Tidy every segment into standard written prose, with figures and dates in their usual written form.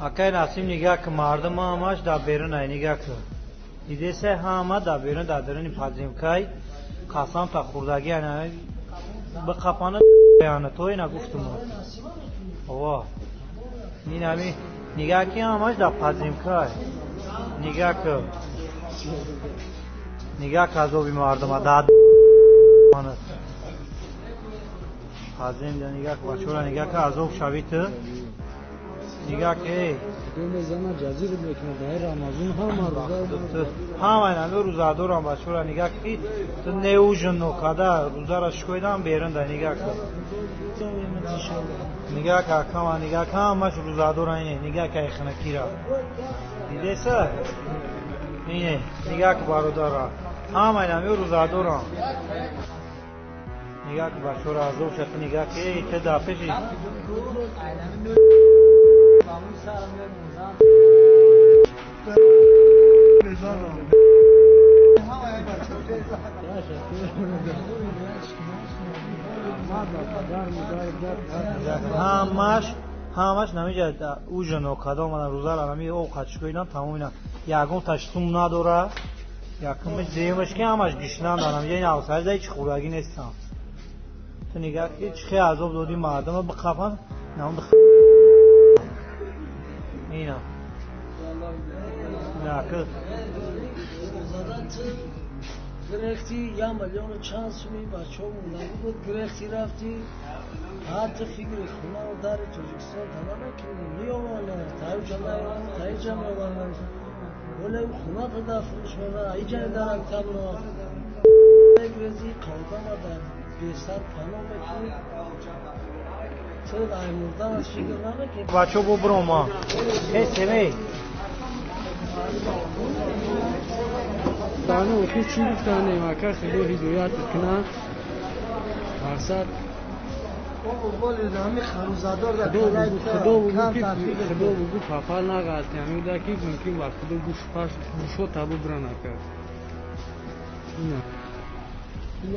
Акай Насим, нигаҳ ки, мардум ҳамаш дар берун ай, нигаҳ ки. Дидесе, ҳама дар берун, дар даруни подземкай қасам та хурдагӣ ана биқапана яна то ина гуфтум. Ова. Ин ҳами нигаҳ ки, ҳамаш дар подземкай. Нигаҳ ки. Нигаҳ ки, азоби мардума дар подземка, нигаҳ ки, бачора, нигаҳ ки, азоб шавӣ ту. Нигаҳ ки, эй. Мезана, ҷазир мекунад, дар Рамазон ҳама рӯза. Ҳама инами рӯзадорам, бачора, нигаҳ ки, ту не ужин нокада рӯзара шикоидам берун да, нигаҳ ки. Нигаҳ ки, акама, нигаҳ ки, ҳамаш рӯзадора, ине нигаҳ ки, айхинакира дидеса, ине нигаҳ ки, бародара, ҳама инами рӯзадорам, нигаҳ ки, бачора, азоб шад, нигаҳ ки, эй, ту дар пеши ҳамаш намиҷа ужин када омадан, рӯзара ҳами об қачикоинам, тамом, ина ягон таш сум надора, якумаш, дуюмаш ки ҳамаш гишнанд, намиҷа ин ҳавсаи ҳеч хӯрдагӣ нестам. Ту нигаҳ ки, чӣ хел азоб додӣ мардума, биқапан нам, ина ки. Гирехти я миллиону чанд суми бачаҳо мондагӣ буд, гирехти, рафти, ҳатто фикри хонаро дари Тоҷикистон тана мекунӣ, меоваранд, таиҷа наёваранд, таиҷа меоваранд, оле хоната дар фурӯш мебаранд, аиҷа дарак табро мегрези, қавдама дар бесар паноҳ мекунӣ, ту ай мурданат фикр намекунӣ. Бачаҳо, бо бирома ҳестем, эй. Дану охир чӣ гуфтанем, ака, худо ҳидоят кунад, мақсад. Худо бугу, папа нағалти, ҳамида ки мумкин ба худо гӯш паш гӯшо табу бран, ака.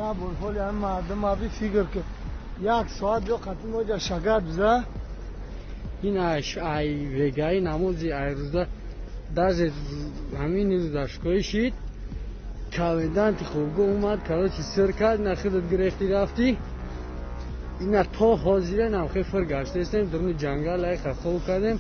Я бор ҳоли ҳам мардум аби фикр ки, як соат ё қатӣ моҷа шагар биза. Ин ай вегаи намози ай рӯза, даже ҳамин рӯзашкоӣ шид, коменданти хобгоҳ омад, короче, сир кард, на худат гирехти, рафтӣ, ина то ҳозира намхе фир гаштаистем, дуруни ҷангал айха хоб кардем.